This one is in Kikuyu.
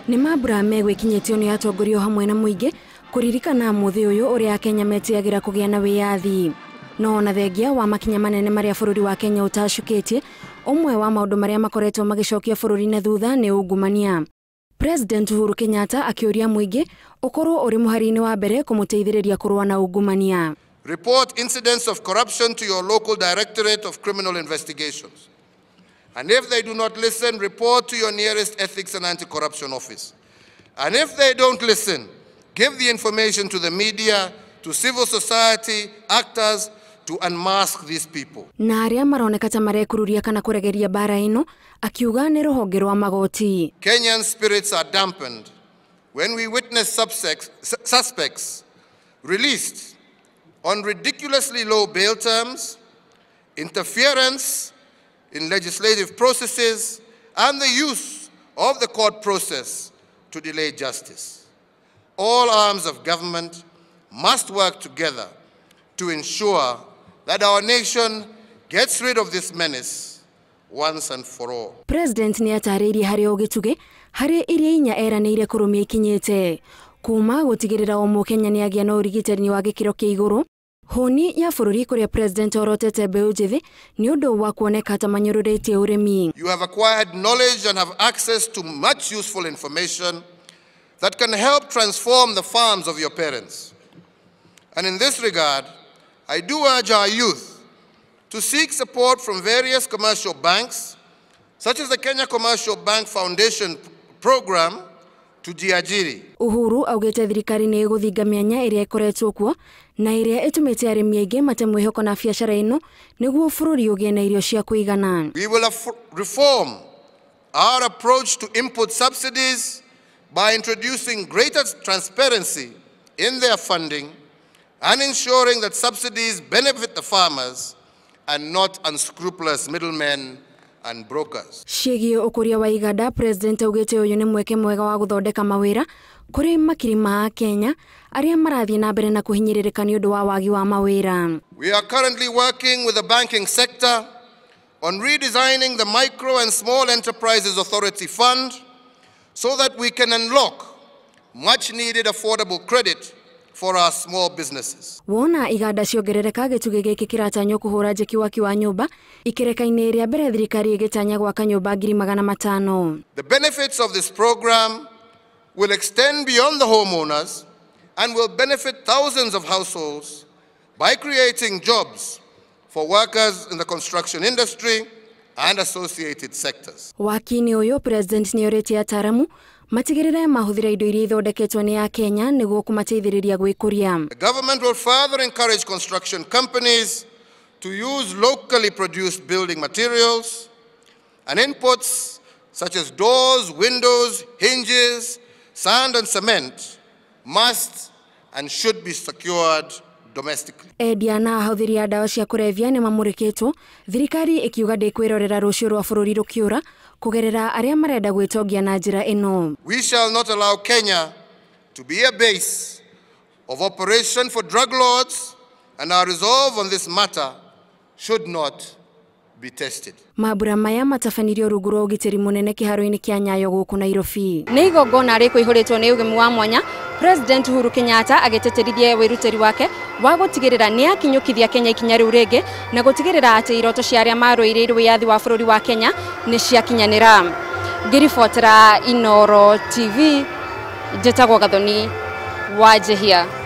Nĩ mambura megwĩkinyĩtio nĩ atongoria hamwe na mũingĩ kũririkana mũthĩ ũyũ ũrĩa Akenya metĩagĩra kũgĩa na wĩyathi. No ona thengia wa makinya manene marĩa bũrũri wa Kenya ũtacũkĩtie, ũmwe wa maũndũ marĩa makoretwo magĩcokia bũrũri na thutha nĩ ungumania. President Uhuru Kenyatta akĩũria mũingĩ ũkorwo ũrĩ mũhari-inĩ wa mbere kũmũteithĩrĩria kũrũa na ungumania. Report incidents of corruption to your local Directorate of Criminal Investigations. And if they do not listen, report to your nearest Ethics and Anti-Corruption Office. And if they don't listen, give the information to the media, to civil society, actors, to unmask these people. Na arĩa maroneka ta marekururia kana kũregeria mbara ĩno, akiuga nĩ rũhonge rwa magoti. Kenyan spirits are dampened when we witness suspects released on ridiculously low bail terms, interference in legislative processes, and the use of the court process to delay justice. All arms of government must work together to ensure that our nation gets rid of this menace once and for all. President nĩ atarĩirie harĩ o gĩtugĩ harĩ iria inya eranĩire kũrũmia ikinyĩte kuma gũtigĩrĩra o mũkenya nĩ agĩa na ũrigitani wa gĩkĩro kĩa igũrũ, hũni ya bũrũri kũrĩa president orotete mbeũ njĩthĩ nĩ ũndũ wa kuoneka ta manyũrũrĩtie ũrĩmi. You have acquired knowledge and have access to much useful information that can help transform the farms of your parents. And in this regard, I do urge our youth to seek support from various commercial banks, such as the Kenya Commercial Bank Foundation program, Tujiajiri. Uhuru augĩte thirikari nĩ ĩgũthinga mĩanya ĩrĩa ĩkoretwo kuo na ĩrĩa ĩtũmĩte arĩmi aingĩ mate mwĩhoko na biacara ĩno nĩguo bũrũri ũgĩe na irio cia kũigana. We will reform our approach to input subsidies by introducing greater transparency in their funding and ensuring that subsidies benefit the farmers and not unscrupulous middlemen and brokers. Ciĩgiĩ ũkũria wa iganda, President augĩte ũyũ nĩ mweke mwega wa gũthondeka mawĩra kũrĩ makiri ma Kenya arĩa marathiĩ na mbere na kũhinyĩrĩrĩka nĩ ũndũ wa wagi wa mawĩra. We are currently working with the banking sector on redesigning the Micro and Small Enterprises Authority Fund so that we can unlock much needed affordable credit for our small businesses. Wona iganda ciongerereka gĩtugĩ gĩkĩ kĩratanywo kũhũra njeki waki wa nyũmba ikereka-inĩ rĩa mbere thirikari ĩgĩtanya gwaka nyũmba 500,000. The benefits of this program will extend beyond the homeowners and will benefit thousands of households by creating jobs for workers in the construction industry and associated sectors. Waki-inĩ ũyũ President nĩorĩtie ataramu matigĩrĩre mahũthĩra indo iria ithondeketwo nĩ a Kenya nĩguo kũmateithĩrĩria gwĩkũria. The government will further encourage construction companies to use locally produced building materials and inputs such as doors, windows, hinges, sand and cement must and should be secured domestically. Endia na ahũthĩri a ndawa cia kũrebia nĩ mamũrĩkĩtwo, thirikari ĩkiuga ndĩkwĩrorera rũciũ rwa bũrũri rũkĩũra kũgerera arĩa marenda gwĩtongia na njĩra ĩno. We shall not allow Kenya to be a base of operation for drug lords, and our resolve on this matter should not be tested. Mambura maya matabanirio rungu rwa ũgitĩri mũnene kĩharo-inĩ kĩa Nyayo gũkũ Nairobi. Nĩ igongona rĩkũihũrĩtwo nĩ ũgemu wa mwanya, President Uhuru Kenyatta agĩtĩtĩrithia wĩrutĩri wake wa gũtigĩrĩra nĩ akinyũkithia Kenya ikinya rĩu rĩngĩ na gũtigĩrĩra atĩ iroto cia arĩa marũĩrĩire wĩyathi wa bũrũri wa Kenya nĩ ciakinyanĩra. Ngĩribotera Inooro TV, njĩtagwo Gathoni wa Njihia.